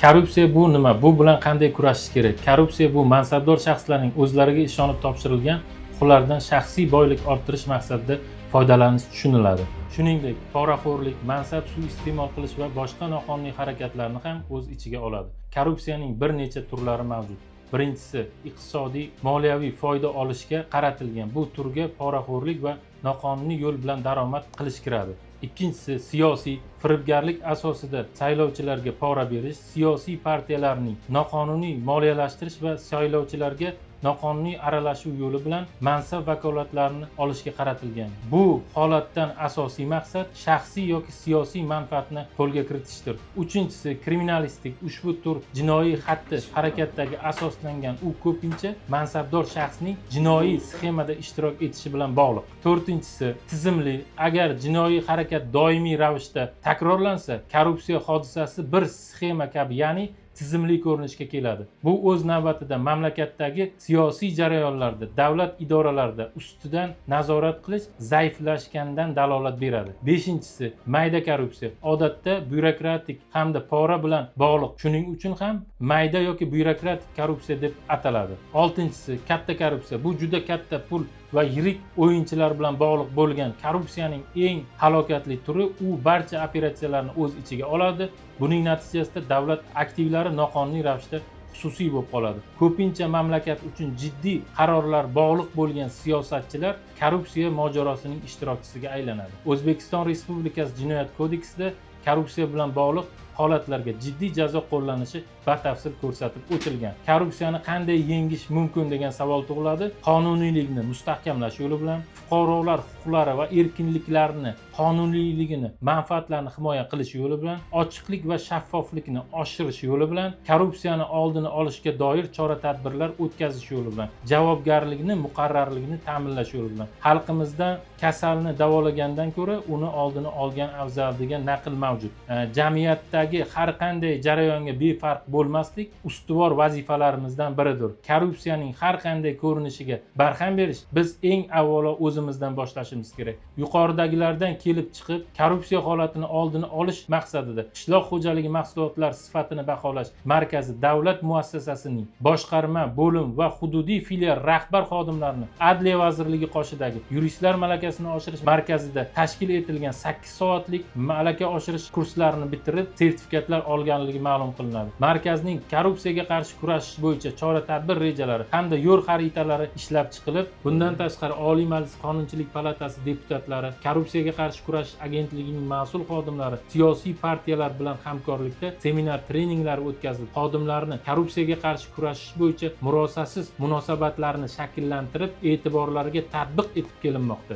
Korrupsiya bu nima? Bu bilan qanday kurashish kerak? Korrupsiya bu mansabdor shaxslarning o'zlariga ishonib topshirilgan huquqlardan shaxsiy boylik orttirish maqsadida foydalanish tushuniladi. Shuningdek, poraxo'rlik, mansab suiiste'mol qilish va boshqa noqonuniy harakatlarni ham o'z ichiga oladi. Korrupsiyaning bir necha turlari mavjud. Birinchisi iqtisodiy, moliyaviy foyda olishga qaratilgan. Bu turga poraxo'rlik va noqonuniy yo'l bilan daromad qilish kiradi. Ikkinchisi siyosiy firibgarlik asosida saylovchilarga pora berish, siyosiy partiyalarning noqonuniy moliyalashtirish va saylovchilarga noqonuniy aralashuv yo'li bilan mansab vakolatlarini olishga qaratilgan. Bu holatdan asosiy maqsad shaxsiy yoki siyosiy manfaatni qo'lga kiritishdir. Uchinchisi kriminalistik. Ushbu tur jinoiy xatti harakatdagi asoslangan. U ko'pincha mansabdor shaxsning jinoiy sxemada ishtirok etishi bilan bog'liq. To'rtinchisi tizimli. Agar jinoiy harakat doimiy ravishda takrorlansa, korrupsiya hodisasi bir sxema kabi, ya'ni tizimli ko'rinishga keladi. Bu o'z navbatida mamlakatdagi siyosiy jarayonlarda, davlat idoralarida ustidan nazorat qilish zaiflashganidan dalolat beradi. Beshinchisi mayda korrupsiya. Odatda byurokratik hamda pora bilan bog'liq. Shuning uchun ham mayda yoki byurokratik korrupsiya deb ataladi. Oltinchisi katta korrupsiya. Bu juda katta pul va yirik o'yinchilar bilan bog'liq bo'lgan korrupsiyaning eng halokatli turi. U barcha operatsiyalarni o'z ichiga oladi. Buning natijasida davlat aktivlari noqonuniy ravishda xususiy bo'lib qoladi. Ko'pincha mamlakat uchun jiddiy qarorlar bog'liq bo'lgan siyosatchilar korrupsiya mojarosining ishtirokchisiga aylanadi. O'zbekiston Respublikasi Jinoyat kodeksida korrupsiya bilan bog'liq holatlarga jiddiy jazo qo'llanishi batafsil ko'rsatib o'tilgan. Korrupsiyani qanday yengish mumkin degan savol tug'iladi. Qonuniylikni mustahkamlash yo'li bilan, fuqarolar huquqlari va erkinliklarini qonuniyligini, manfaatlarini himoya qilish yo'li bilan, ochiqlik va shaffoflikni oshirish yo'li bilan, korrupsiyani oldini olishga doir chora tadbirlar o'tkazish yo'li bilan, javobgarlikni muqarrarligini ta'minlash yo'li bilan. Xalqimizda "Kasalni davolagandan ko'ra uni oldini olgan afzal" degan naql mavjud. Jamiyatdagi har qanday jarayonga befarq bo'lmaslik ustuvor vazifalarimizdan biridir. Korrupsiyaning har qanday ko'rinishiga barham berish biz eng avvalo o'zimizdan boshlashimiz kerak. Yuqoridagilardan kelib chiqib, korrupsiya holatini oldini olish maqsadida Qishloq xo'jaligi mahsulotlari sifatini baholash markazi davlat muassasasining boshqarma, bo'lim va hududiy filial rahbar xodimlarini Adliya vazirligi qoshidagi yuristlar malakasini oshirish markazida tashkil etilgan 8 soatlik malaka oshirish kurslarini bitirib, sertifikatlar olganligi ma'lum qilinadi. Markazning korrupsiyaga qarshi kurashish bo'yicha chora tadbir rejalari hamda yo'l xaritalari ishlab chiqilib, bundan tashqari, Oliy Majlis Qonunchilik palatasi deputatlari, Korrupsiyaga qarshi kurashish agentligining mas'ul xodimlari siyosiy partiyalar bilan hamkorlikda seminar treninglar o'tkazilib, xodimlarni korrupsiyaga qarshi kurashish bo'yicha murosasiz munosabatlarni shakllantirib, e'tiborlariga tatbiq etib kelinmoqda.